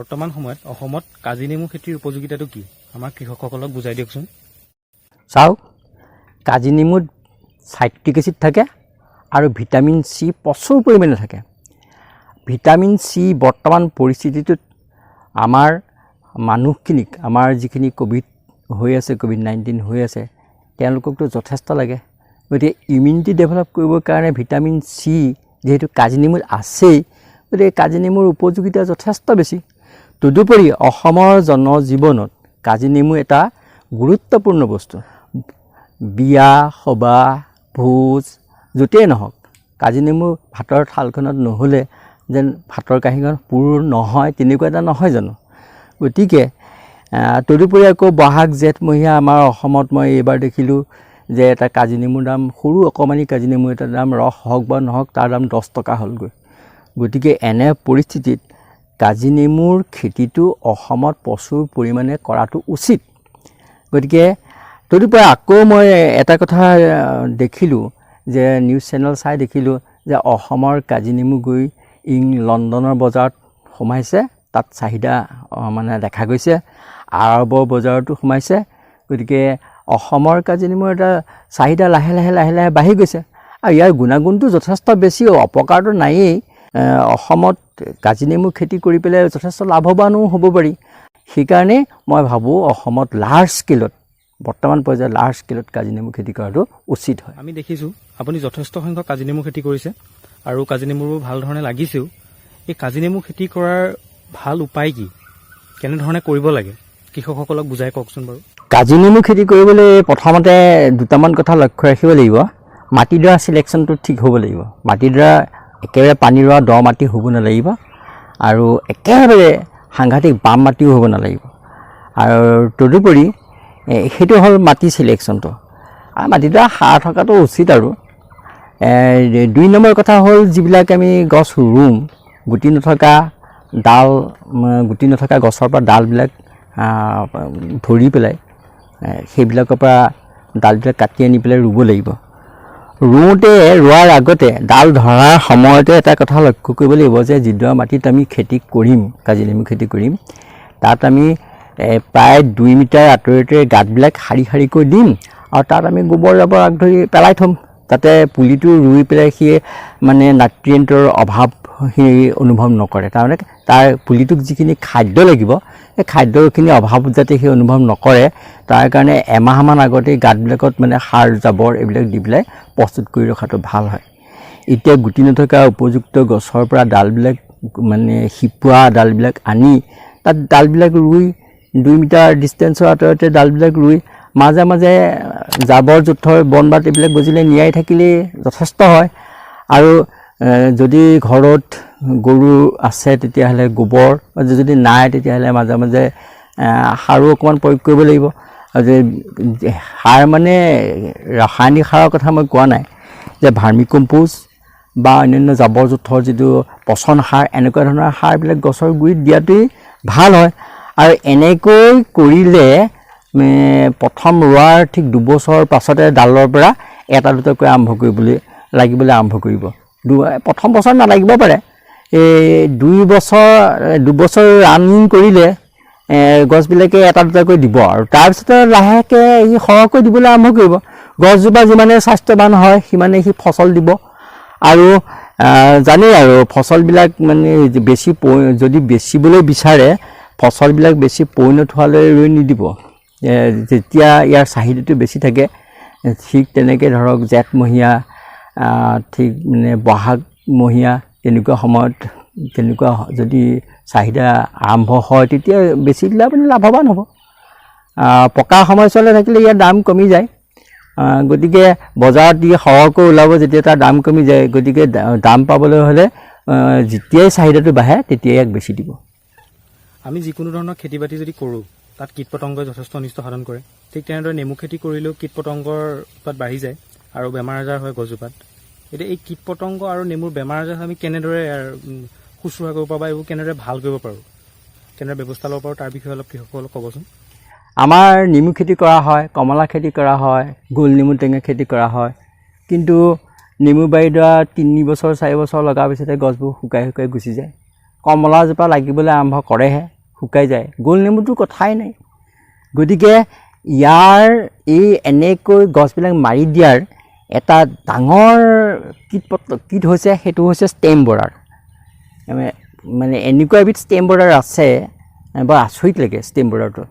বৰ্তমান সময়ত অসমত কাজি নেমু খেতিৰ উপযোগিতাটো কি, আমাৰ কৃষকসকলক বুজাই দিয়কচোন। চাওক, কাজি নেমুত চাইট্ৰিক এচিড থাকে আৰু ভিটামিন চি প্ৰচুৰ পৰিমাণে থাকে। ভিটামিন চি বৰ্তমান পৰিস্থিতিটোত আমাৰ মানুহখিনিক, আমাৰ যিখিনি ক'ভিড হৈ আছে, ক'ভিড-19 হৈ আছে, তেওঁলোককতো যথেষ্ট লাগে। গতিকে ইমিউনিটি ডেভেলপ কৰিবৰ কাৰণে ভিটামিন চি যিহেতু কাজি নেমুত আছেই, গতিকে কাজি নেমুৰ উপযোগিতা যথেষ্ট বেছি। তদুপৰি অসমৰ জনজীৱনত কাজি নেমু এটা গুৰুত্বপূৰ্ণ বস্তু। বিয়া, সবাহ, ভোজ য'তেই নহওক, কাজি নেমু ভাতৰ থালখনত নহ'লে যেন ভাতৰ কাঁহীখন পূৰ নহয়, তেনেকুৱা এটা নহয় জানো? গতিকে তদুপৰি আকৌ বহাগ জেঠমহীয়া আমাৰ অসমত মই এইবাৰ দেখিলোঁ যে এটা কাজি নেমুৰ দাম, সৰু অকণমানি কাজি নেমু এটাৰ দাম, ৰস হওক বা নহওক, তাৰ দাম 10 টকা হ'লগৈ। গতিকে এনে পৰিস্থিতিত কাজি নেমুৰ খেতিটো অসমত প্ৰচুৰ পৰিমাণে কৰাটো উচিত। গতিকে তদুপৰি আকৌ মই এটা কথা দেখিলোঁ যে নিউজ চেনেল চাই দেখিলোঁ যে অসমৰ কাজি নেমু গৈ লণ্ডনৰ বজাৰত সোমাইছে, তাত চাহিদা মানে দেখা গৈছে, আৰবৰ বজাৰতো সোমাইছে। গতিকে অসমৰ কাজি নেমুৰ এটা চাহিদা লাহে লাহে লাহে লাহে বাঢ়ি গৈছে আৰু ইয়াৰ গুণাগুণটো যথেষ্ট বেছি, অপকাৰটো নায়েই। অসমত কাজি নেমু খেতি কৰি পেলাই যথেষ্ট লাভৱানো হ'ব পাৰি। সেইকাৰণে মই ভাবোঁ, অসমত লাৰ্জ স্কেলত, বৰ্তমান পৰ্যায়ত লাৰ্জ স্কেলত কাজি নেমু খেতি কৰাটো উচিত হয়। আমি দেখিছোঁ আপুনি যথেষ্ট সংখ্যক কাজি নেমু খেতি কৰিছে আৰু কাজি নেমুবোৰ ভাল ধৰণে লাগিছেও। এই কাজি নেমু খেতি কৰাৰ ভাল উপায় কি, কেনেধৰণে কৰিব লাগে, কৃষকসকলক বুজাই কওকচোন বাৰু। কাজি নেমু খেতি কৰিবলৈ প্ৰথমতে দুটামান কথা লক্ষ্য ৰাখিব লাগিব। মাটিডৰা চিলেকশ্যনটো ঠিক হ'ব লাগিব। মাটিডৰা একেবাৰে পানী ৰোৱা দ মাটি হ'ব নালাগিব আৰু একেবাৰে সাংঘাতিক বাম মাটিও হ'ব নালাগিব। আৰু তদুপৰি সেইটো হ'ল মাটি চিলেকশ্যনটো আৰু মাটিডৰা সাৰ থকাটো উচিত। আৰু 2 নম্বৰ কথা হ'ল, যিবিলাক আমি গছ ৰুম, গুটি নথকা ডাল, গুটি নথকা গছৰ পৰা ডালবিলাক ধৰি পেলাই সেইবিলাকৰ পৰা ডালবিলাক কাটি আনি পেলাই ৰুব লাগিব। ৰুওঁতে, ৰোৱাৰ আগতে, ডাল ধৰাৰ সময়তে এটা কথা লক্ষ্য কৰিব লাগিব যে যিডৰা মাটিত আমি খেতি কৰিম, কাজি নেমু খেতি কৰিম, তাত আমি প্ৰায় 2 মিটাৰ আঁতৰে আঁতৰে গাঁতবিলাক শাৰী শাৰীকৈ দিম আৰু তাত আমি গোবৰ জাবৰ আগ ধৰি পেলাই থ'ম। তাতে পুলিটো ৰুই পেলাই সি মানে নাইট্ৰিয়েণ্টৰ অভাৱ সি অনুভৱ নকৰে। তাৰমানে তাৰ পুলিটোক যিখিনি খাদ্য লাগিব, সেই খাদ্যখিনি অভাৱ যাতে সি অনুভৱ নকৰে, তাৰ কাৰণে এমাহমান আগতেই গাঁতবিলাকত মানে সাৰ জাবৰ এইবিলাক দি পেলাই প্ৰস্তুত কৰি ৰখাটো ভাল হয়। এতিয়া গুটি নথকা উপযুক্ত গছৰ পৰা ডালবিলাক, মানে শিপোৱা ডালবিলাক আনি তাত ডালবিলাক ৰুই, 2 মিটাৰ ডিষ্টেঞ্চৰ আঁতৰতে ডালবিলাক ৰুই, মাজে মাজে জাবৰ জোঁথৰ, বন বাত এইবিলাক গজিলে নিয়াই থাকিলেই যথেষ্ট হয়। আৰু যদি ঘৰত গৰু আছে, তেতিয়াহ'লে গোবৰ, যদি নাই, তেতিয়াহ'লে মাজে মাজে সাৰো অকণমান প্ৰয়োগ কৰিব লাগিব। আৰু যে সাৰ মানে ৰাসায়নিক সাৰৰ কথা মই কোৱা নাই, যে ভাৰ্মি কম্প'জ বা অন্যান্য জাবৰ জোঁথৰ যিটো পচন সাৰ, এনেকুৱা ধৰণৰ সাৰবিলাক গছৰ গুৰিত দিয়াটোৱেই ভাল হয়। আৰু এনেকৈ কৰিলে প্ৰথম ৰোৱাৰ ঠিক 2 বছৰৰ পাছতে ডালৰ পৰা এটা দুটাকৈ আৰম্ভ কৰিবলৈ লাগিবলৈ আৰম্ভ কৰিব। প্ৰথম বছৰ নালাগিব পাৰে। এই 2 বছৰ, 2 বছৰ ৰানিং কৰিলে গছবিলাকে এটা দুটাকৈ দিব আৰু তাৰপিছতে লাহেকৈ সি সৰহকৈ দিবলৈ আৰম্ভ কৰিব। গছজোপা যিমানে স্বাস্থ্যৱান হয়, সিমানে সি ফচল দিব। আৰু জানেই আৰু ফচলবিলাক মানে বেছি যদি বেচিবলৈ বিচাৰে, ফচলবিলাক বেছি পৈণত হোৱালৈ ৰৈ নিদিব। যেতিয়া ইয়াৰ চাহিদাটো বেছি থাকে, ঠিক তেনেকৈ ধৰক জেঠমহীয়া, ঠিক মানে বহাগমহীয়া, তেনেকুৱা সময়ত তেনেকুৱা যদি চাহিদা আৰম্ভ হয়, তেতিয়া বেচি দিলে আপুনি লাভৱান হ'ব। পকা সময়ছোৱালৈ থাকিলে ইয়াৰ দাম কমি যায়। গতিকে বজাৰত ই সৰহকৈ ওলাব যেতিয়া তাৰ দাম কমি যায়। গতিকে দাম পাবলৈ হ'লে যেতিয়াই চাহিদাটো বাঢ়ে, তেতিয়াই ইয়াক বেচি দিব। আমি যিকোনো ধৰণৰ খেতি বাতি যদি কৰোঁ, তাত কীট পতংগই যথেষ্ট অনিষ্ট সাধন কৰে। ঠিক তেনেদৰে নেমু খেতি কৰিলেও কীট পতংগৰ উৎপাত বাঢ়ি যায় আৰু বেমাৰ আজাৰ হয় গছজোপাত। এতিয়া এই কীট পতংগ আৰু নেমুৰ বেমাৰ আজাৰ আমি কেনেদৰে ইয়াৰ শুশ্ৰূষা কৰিব পাৰোঁ বা এইবোৰ কেনেদৰে ভাল কৰিব পাৰোঁ, কেনেদৰে ব্যৱস্থা ল'ব পাৰোঁ, তাৰ বিষয়ে অলপ কৃষকসকলক ক'বচোন। আমাৰ নেমু খেতি কৰা হয়, কমলা খেতি কৰা হয়, গোল নেমু টেঙা খেতি কৰা হয়। কিন্তু নেমু বাৰীডৰা 3 বছৰ, 4 বছৰ লগাৰ পিছতে গছবোৰ শুকাই শুকাই গুচি যায়। কমলাজোপা লাগিবলৈ আৰম্ভ কৰেহে, শুকাই যায়। গোল নেমুটোৰ কথাই নাই। গতিকে ইয়াৰ এই এনেকৈ গছবিলাক মাৰি দিয়াৰ এটা ডাঙৰ কীট হৈছে, সেইটো হৈছে ষ্টেম বৰাৰ। মানে এনেকুৱা এবিধ ষ্টেম বৰাৰ আছে, বৰ আচৰিত লাগে ষ্টেম বৰাৰটো।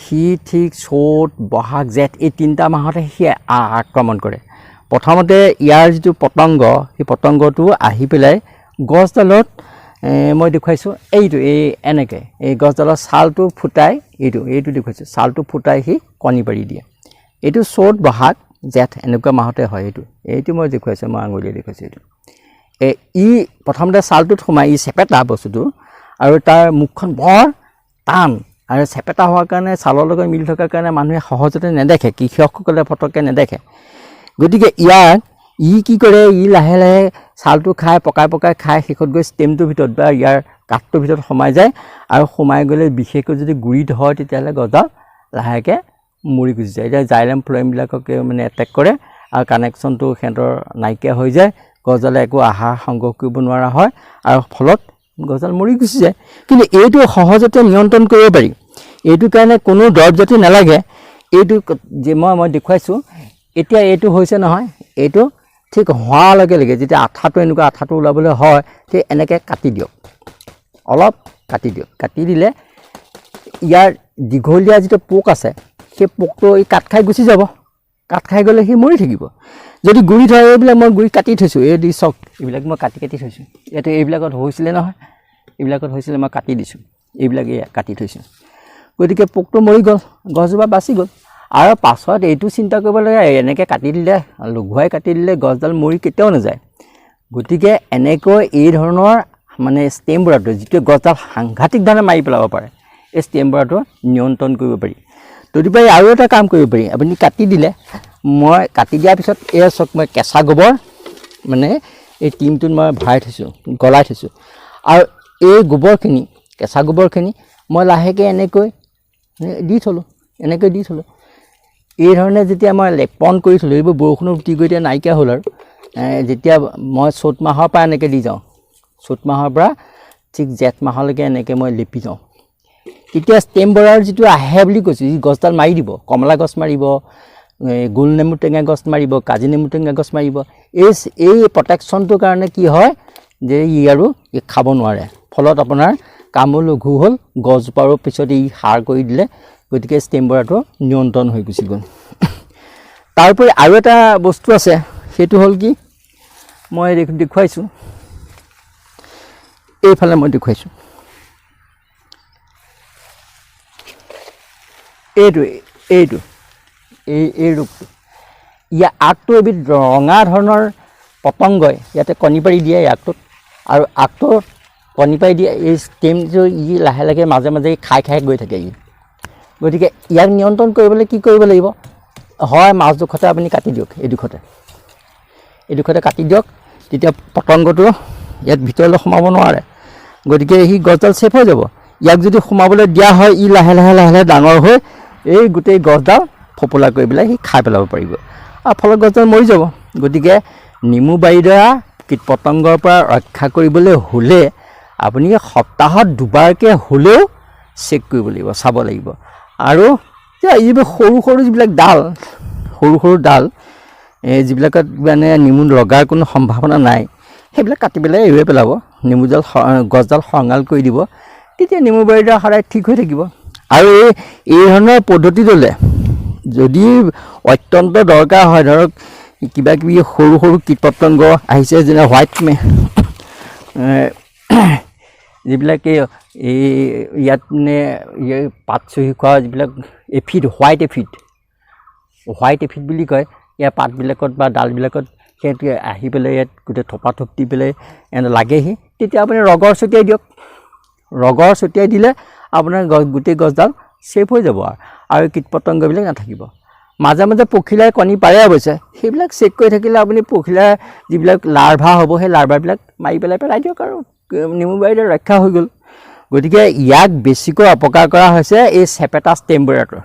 সি ঠিক চ'ত, বহাগ, জেঠ এই তিনিটা মাহতে সি আক্ৰমণ কৰে। প্ৰথমতে ইয়াৰ যিটো পতংগ, সেই পতংগটো আহি পেলাই গছডালত, মই দেখুৱাইছোঁ এইটো, এই এনেকৈ এই গছডালৰ ছালটো ফুটাই, এইটো দেখুৱাইছোঁ, ছালটো ফুটাই সি কণী পাৰি দিয়ে। এইটো চ'ত, বহাগ, জেঠ এনেকুৱা মাহতে হয়। এইটো মই দেখুৱাইছোঁ, মই আঙুলিয়ে দেখুৱাইছোঁ এইটো। ই প্ৰথমতে ছালটোত সোমাই, ই চেপেটা বস্তুটো, আৰু তাৰ মুখখন বৰ টান, আৰু চেপেটা হোৱাৰ কাৰণে ছালৰ লগত মিলি থকাৰ কাৰণে মানুহে সহজতে নেদেখে, কৃষকসকলে ফটককৈ নেদেখে। গতিকে ইয়াক ই কি কৰে, ই লাহে লাহে ছালটো খাই পকাই পকাই খাই শেষত গৈ ষ্টেমটোৰ ভিতৰত বা ইয়াৰ কাঠটোৰ ভিতৰত সোমাই যায়। আৰু সোমাই গ'লে বিশেষকৈ যদি গুৰিত হয় তেতিয়াহ'লে গছডাল লাহেকৈ মৰি গুচি যায়। এতিয়া জাইলেম ফ্লেমবিলাককে মানে এটেক কৰে আৰু কানেকশ্যনটো সিহঁতৰ নাইকিয়া হৈ যায়, গছডালে একো আহাৰ সংগ্ৰহ কৰিব নোৱাৰা হয় আৰু ফলত গছডাল মৰি গুচি যায়। কিন্তু এইটো সহজতে নিয়ন্ত্ৰণ কৰিব পাৰি, এইটো কাৰণে কোনো দৰৱ জাতি নালাগে। এইটো যে মই দেখুৱাইছোঁ এতিয়া, এইটো হৈছে নহয়, এইটো ঠিক হোৱাৰ লগে লগে যেতিয়া আঠাটো এনেকুৱা আঠাটো ওলাবলৈ হয়, ঠিক এনেকৈ কাটি দিয়ক, অলপ কাটি দিয়ক। কাটি দিলে ইয়াৰ দীঘলীয়া যিটো পোক আছে, সেই পোকটো এই কাট খাই গুচি যাব। কাট খাই গ'লে সি মৰি থাকিব। যদি গুৰিত হয়, এইবিলাক মই গুৰি কাটি থৈছোঁ, এই দি চাওক, এইবিলাক মই কাটি কাটি থৈছোঁ। ইয়াতে এইবিলাকত হৈছিলে নহয়, এইবিলাকত হৈছিলে, মই কাটি দিছোঁ, এইবিলাক এই কাটি থৈছোঁ। গতিকে পোকটো মৰি গ'ল, গছজোপা বাচি গ'ল। আৰু পাছত এইটো চিন্তা কৰিব লাগে, এনেকৈ কাটি দিলে, লঘুৱাই কাটি দিলে গছডাল মৰি কেতিয়াও নাযায়। গতিকে এনেকৈ এই ধৰণৰ মানে ষ্টেম বৰাটো, যিটোৱে গছডাল সাংঘাতিক ধৰণে মাৰি পেলাব পাৰে, এই ষ্টেম বৰাটো নিয়ন্ত্ৰণ কৰিব পাৰি। তদুপৰি আৰু এটা কাম কৰিব পাৰি, আপুনি কাটি দিলে, মই কাটি দিয়াৰ পিছত এয়া চাওক, মই কেঁচা গোবৰ মানে এই টিনটোত মই ভৰাই থৈছোঁ, গলাই থৈছোঁ। আৰু এই গোবৰখিনি, কেঁচা গোবৰখিনি মই লাহেকৈ এনেকৈ দি থ'লোঁ, এনেকৈ দি থ'লোঁ। এই ধৰণে যেতিয়া মই লেপন কৰি থ'লোঁ, এইবোৰ বৰষুণত উটি গৈ এতিয়া নাইকিয়া হ'ল আৰু। যেতিয়া মই চ'ত মাহৰ পৰা এনেকৈ দি যাওঁ, চ'ত মাহৰ পৰা ঠিক জেঠ মাহলৈকে এনেকৈ মই লেপি যাওঁ, তেতিয়া ষ্টেম বৰাৰ যিটো আহে বুলি কৈছোঁ, ই গছডাল মাৰি দিব, কমলা গছ মাৰিব, গোল নেমু টেঙা গছ মাৰিব, কাজি নেমু টেঙা গছ মাৰিব। এই প্ৰটেকশ্যনটোৰ কাৰণে কি হয় যে ই আৰু ই খাব নোৱাৰে, ফলত আপোনাৰ কামো লঘু হ'ল, গছজোপাৰো পিছত ই সাৰ কৰি দিলে, গতিকে ষ্টেম বৰাটো নিয়ন্ত্ৰণ হৈ গুচি গ'ল। তাৰোপৰি আৰু এটা বস্তু আছে, সেইটো হ'ল কি, মই দেখুৱাইছোঁ, এইফালে মই দেখুৱাইছোঁ, এইটো, এইটো, এই, এই ৰোগটো, ইয়াৰ আগটো এবিধ ৰঙা ধৰণৰ পতংগই ইয়াতে কণী পাৰি দিয়ে এই আগটোত, আৰু আগটো কণী পাৰি দিয়ে এই ষ্টেমটো ই লাহে লাহে মাজে মাজে খাই খাই গৈ থাকে ই। গতিকে ইয়াক নিয়ন্ত্ৰণ কৰিবলৈ কি কৰিব লাগিব, হয় মাজডোখৰতে আপুনি কাটি দিয়ক, এই দুখতে কাটি দিয়ক, তেতিয়া পতংগটো ইয়াত ভিতৰলৈ সোমাব নোৱাৰে, গতিকে সি গছডাল ছেফ হৈ যাব। ইয়াক যদি সোমাবলৈ দিয়া হয়, ই লাহে লাহে লাহে লাহে ডাঙৰ হৈ এই গোটেই গছডাল ফপলা কৰি পেলাই সি খাই পেলাব পাৰিব আৰু ফলত গছডাল মৰি যাব। গতিকে নেমু বাৰীডৰা কীট পতংগৰ পৰা ৰক্ষা কৰিবলৈ হ'লে আপুনি সপ্তাহত দুবাৰকৈ হ'লেও চেক কৰিব লাগিব, চাব লাগিব। আৰু এইবোৰ সৰু সৰু যিবিলাক ডাল, সৰু সৰু ডাল, এই যিবিলাকত মানে নেমু লগাৰ কোনো সম্ভাৱনা নাই, সেইবিলাক কাটি পেলাই এৰুৱাই পেলাব, নেমুডাল গছডাল খঙাল কৰি দিব, তেতিয়া নেমু বাৰীডৰা সদায় ঠিক হৈ থাকিব। আৰু এই ধৰণৰ পদ্ধতি ল'লে যদি অত্যন্ত দৰকাৰ হয়, ধৰক কিবা কিবি সৰু সৰু কীট পতংগ আহিছে, যেনে হোৱাইট যিবিলাক এই ইয়াত মানে এই পাত চুহি খোৱা যিবিলাক এফিড, হোৱাইট এফিড বুলি কয়, ইয়াৰ পাতবিলাকত বা ডালবিলাকত সিহঁতে আহি পেলাই ইয়াত গোটেই থোপা থোপ দি পেলাই এনে লাগেহি, তেতিয়া আপুনি ৰগৰ ছটিয়াই দিয়ক। ৰগৰ ছটিয়াই দিলে আপোনাৰ গোটেই গছডাল ছেফ হৈ যাব আৰু কীট পতংগবিলাক নাথাকিব। মাজে মাজে পখিলাই কণী পাৰে অৱশ্যে, সেইবিলাক চেক কৰি থাকিলে আপুনি পখিলাৰ যিবিলাক লাৰ্ভা হ'ব, সেই লাৰ্ভাবিলাক মাৰি পেলাই পেলাই দিয়ক আৰু নেমু বাৰীতে ৰক্ষা হৈ গ'ল। গতিকে ইয়াক বেছিকৈ অপকাৰ কৰা হৈছে এই চেপেটা ষ্টেম বৰাটো,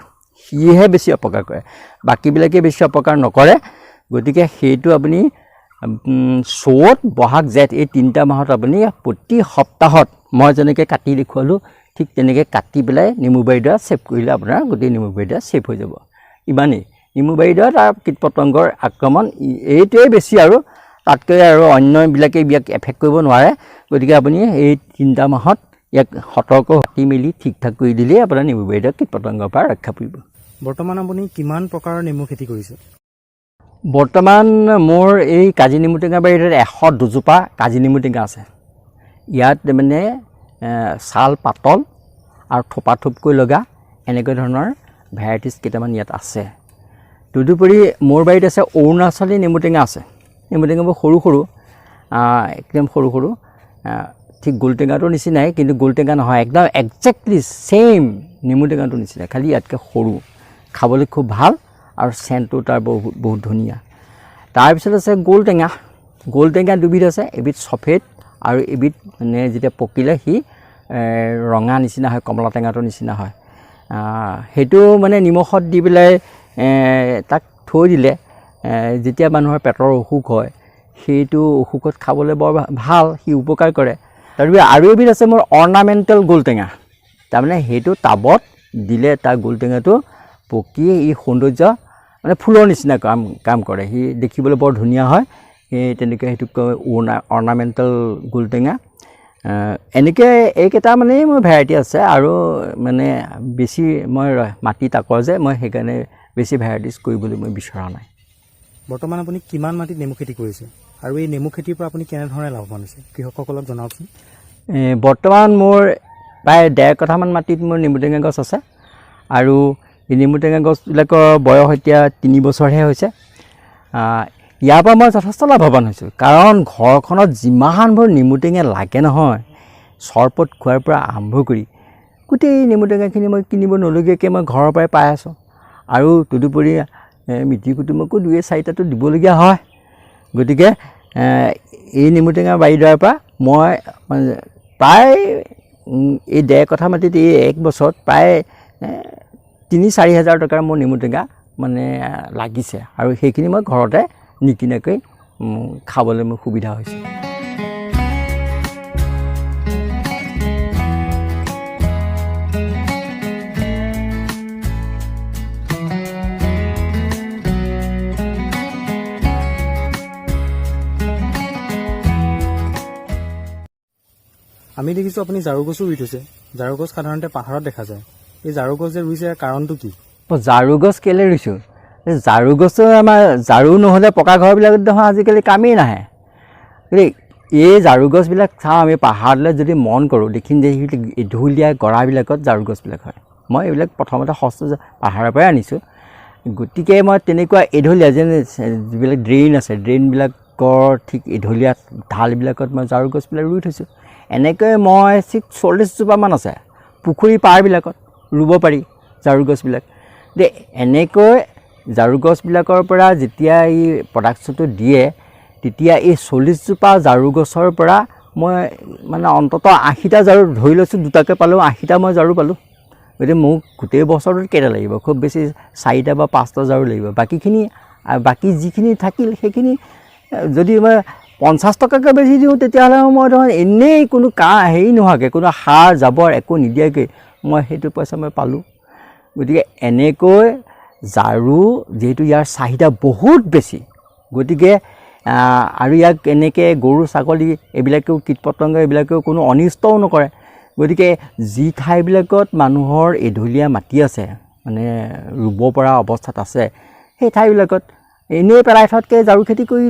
সিহে বেছি অপকাৰ কৰে, বাকীবিলাকে বেছি অপকাৰ নকৰে। গতিকে সেইটো আপুনি চ'ত, বহাগ, জেঠ এই তিনিটা মাহত আপুনি প্ৰতি সপ্তাহত মই যেনেকৈ কাটি দেখুৱালোঁ ঠিক তেনেকৈ কাটি পেলাই নেমু বাৰীডৰা ছেভ কৰিলে আপোনাৰ গোটেই নেমু বাৰীডৰা ছেভ হৈ যাব। ইমানেই নেমু বাৰীডৰাত আৰু কীট পতংগৰ আক্ৰমণ এইটোৱেই বেছি, আৰু তাতকৈ আৰু অন্যবিলাকে ইয়াক এফেক্ট কৰিব নোৱাৰে। গতিকে আপুনি এই 3টা মাহত ইয়াক সতৰ্ক কাটি মেলি ঠিক ঠাক কৰি দিলেই আপোনাৰ নেমু বাৰীডৰা কীট পতংগৰ পৰা ৰক্ষা পৰিব। বৰ্তমান আপুনি কিমান প্ৰকাৰৰ নেমু খেতি কৰিছে? বৰ্তমান মোৰ এই কাজি নেমু টেঙা বাৰীত 102জোপা কাজি নেমু টেঙা আছে। ইয়াত মানে ছাল পাতল আৰু থোপা থোপকৈ লগা এনেকুৱা ধৰণৰ ভেৰাইটিজ কেইটামান ইয়াত আছে। তদুপৰি মোৰ বাৰীত আছে অৰুণাচলী নেমু টেঙা আছে। নেমু টেঙাবোৰ সৰু সৰু, একদম সৰু সৰু, ঠিক গোল টেঙাটোৰ নিচিনাই, কিন্তু গোল টেঙা নহয়, একদম একজেক্টলি ছেইম নেমু টেঙাটোৰ নিচিনা, খালি ইয়াতকৈ সৰু, খাবলৈ খুব ভাল আৰু চেণ্টটো তাৰ বহুত বহুত ধুনীয়া। তাৰপিছত আছে গোল টেঙা। গোল টেঙা দুবিধ আছে, এবিধ চফেদ আৰু এবিধ মানে যেতিয়া পকিলে সি ৰঙা নিচিনা হয়, কমলা টেঙাটোৰ নিচিনা হয়। সেইটো মানে নিমখত দি পেলাই তাক থৈ দিলে যেতিয়া মানুহৰ পেটৰ অসুখ হয় সেইটো অসুখত খাবলৈ বৰ ভাল, সি উপকাৰ কৰে। তাৰপিছত আৰু এবিধ আছে মোৰ অৰ্ণামেণ্টেল গোল টেঙা, তাৰমানে সেইটো টাবত দিলে তাৰ গোল টেঙাটো পকি ই সৌন্দৰ্য মানে ফুলৰ নিচিনা কাম কৰে, সি দেখিবলৈ বৰ ধুনীয়া হয়। সেই তেনেকৈ সেইটোক কয় অৰ্ণামেণ্টেল গোল টেঙা। এনেকৈ এইকেইটা মানেই মোৰ ভেৰাইটি আছে আৰু মানে বেছি মই মাটি তাকৰ যে মই সেইকাৰণে বেছি ভেৰাইটিজ কৰিবলৈ মই বিচৰা নাই। বৰ্তমান আপুনি কিমান মাটিত নেমু খেতি কৰিছে আৰু এই নেমু খেতিৰ পৰা আপুনি কেনেধৰণে লাভৱান হৈছে কৃষকসকলক জনাওকচোন। বৰ্তমান মোৰ প্ৰায় 1.5 কঠামান মাটিত মোৰ নেমু টেঙা গছ আছে আৰু এই নেমু টেঙা গছবিলাকৰ বয়স এতিয়া 3 বছৰহে হৈছে। ইয়াৰ পৰা মই যথেষ্ট লাভৱান হৈছোঁ, কাৰণ ঘৰখনত যিমানবোৰ নেমু টেঙা লাগে নহয়, চৰবত খোৱাৰ পৰা আৰম্ভ কৰি গোটেই নেমু টেঙাখিনি মই কিনিব নলগীয়াকৈ মই ঘৰৰ পৰাই পাই আছোঁ। আৰু তদুপৰি মিতিৰ কুটুমকো 2-4টাতো দিবলগীয়া হয়। গতিকে এই নেমু টেঙা বাৰীডৰাৰ পৰা মই মানে প্ৰায় এই 1.5 কঠা মাটিত এই এক বছৰত প্ৰায় 3-4 হাজাৰ টকাৰ মোৰ নেমু টেঙা মানে লাগিছে আৰু সেইখিনি মই ঘৰতে নিকিনাকৈ খাবলৈ মোৰ সুবিধা হৈছে। আমি দেখিছোঁ আপুনি ঝাৰু গছো ৰুই থৈছে। ঝাৰু গছ সাধাৰণতে পাহাৰত দেখা যায়। এই ঝাৰু গছ যে ৰুইছে ইয়াৰ কাৰণটো কি? ঝাৰু গছ কেলৈ ৰুইছোঁ? এই ঝাৰু গছো আমাৰ ঝাৰু নহ'লে পকা ঘৰবিলাকত দেখোন আজিকালি কামেই নাহে। গতিকে এই ঝাৰু গছবিলাক চাওঁ আমি পাহাৰলৈ যদি মন কৰোঁ দেখিম যে সেইবিলাক এঢলীয়া গৰাবিলাকত ঝাৰু গছবিলাক হয়। মই এইবিলাক প্ৰথমতে সস্ত পাহাৰৰ পৰাই আনিছোঁ। গতিকে মই তেনেকুৱা এঢলীয়া যেনে যিবিলাক ড্ৰেইন আছে, ড্ৰেইনবিলাকৰ ঠিক এঢলীয়া ঢালবিলাকত মই ঝাৰু গছবিলাক ৰুই থৈছোঁ। এনেকৈ মই ঠিক 40 জোপামান আছে পুখুৰী পাৰবিলাকত ৰুব পাৰি ঝাৰু গছবিলাক। দেই এনেকৈ ঝাৰু গছবিলাকৰ পৰা যেতিয়া এই প্ৰডাকশ্যনটো দিয়ে তেতিয়া এই 40 জোপা ঝাৰু গছৰ পৰা মই মানে অন্ততঃ 80টা ঝাৰু ধৰি লৈছোঁ, দুটাকৈ পালেও 80টা মই ঝাৰু পালোঁ। গতিকে মোক গোটেই বছৰটোত কেইটা লাগিব? খুব বেছি 4টা বা 5টা ঝাৰু লাগিব। বাকী যিখিনি থাকিল সেইখিনি যদি মই 50 টকাকৈ বেচি দিওঁ তেতিয়াহ'লে মই দেখোন এনেই কোনো হেৰি নোহোৱাকৈ, কোনো সাৰ জাবৰ একো নিদিয়াকৈ মই সেইটো পইচা মই পালোঁ। গতিকে এনেকৈ ঝাৰু যিহেতু ইয়াৰ চাহিদা বহুত বেছি, গতিকে আৰু ইয়াক এনেকৈ গৰু ছাগলী এইবিলাকেও কীট পতংগ এইবিলাকেও কোনো অনিষ্টও নকৰে। গতিকে যি ঠাইবিলাকত মানুহৰ এঢলীয়া মাটি আছে, মানে ৰুব পৰা অৱস্থাত আছে, সেই ঠাইবিলাকত এনেই পেলাই থোৱাতকৈ ঝাৰু খেতি কৰি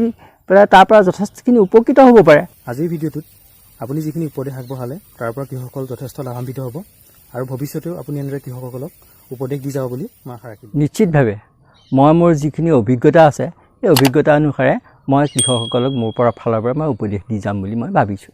পেলাই তাৰ পৰা যথেষ্টখিনি উপকৃত হ'ব পাৰে। আজিৰ ভিডিঅ'টোত আপুনি যিখিনি উপদেশ আগবঢ়ালে তাৰ পৰা কৃষকসকল যথেষ্ট লাভান্বিত হ'ব আৰু ভৱিষ্যতেও আপুনি এনেদৰে কৃষকসকলক উপদেশ দি যাব বুলি মই আশা ৰাখিলোঁ। নিশ্চিতভাৱে মই মোৰ যিখিনি অভিজ্ঞতা আছে সেই অভিজ্ঞতা অনুসাৰে মই কৃষকসকলক মোৰ ফালৰ পৰা মই উপদেশ দি যাম বুলি মই ভাবিছোঁ।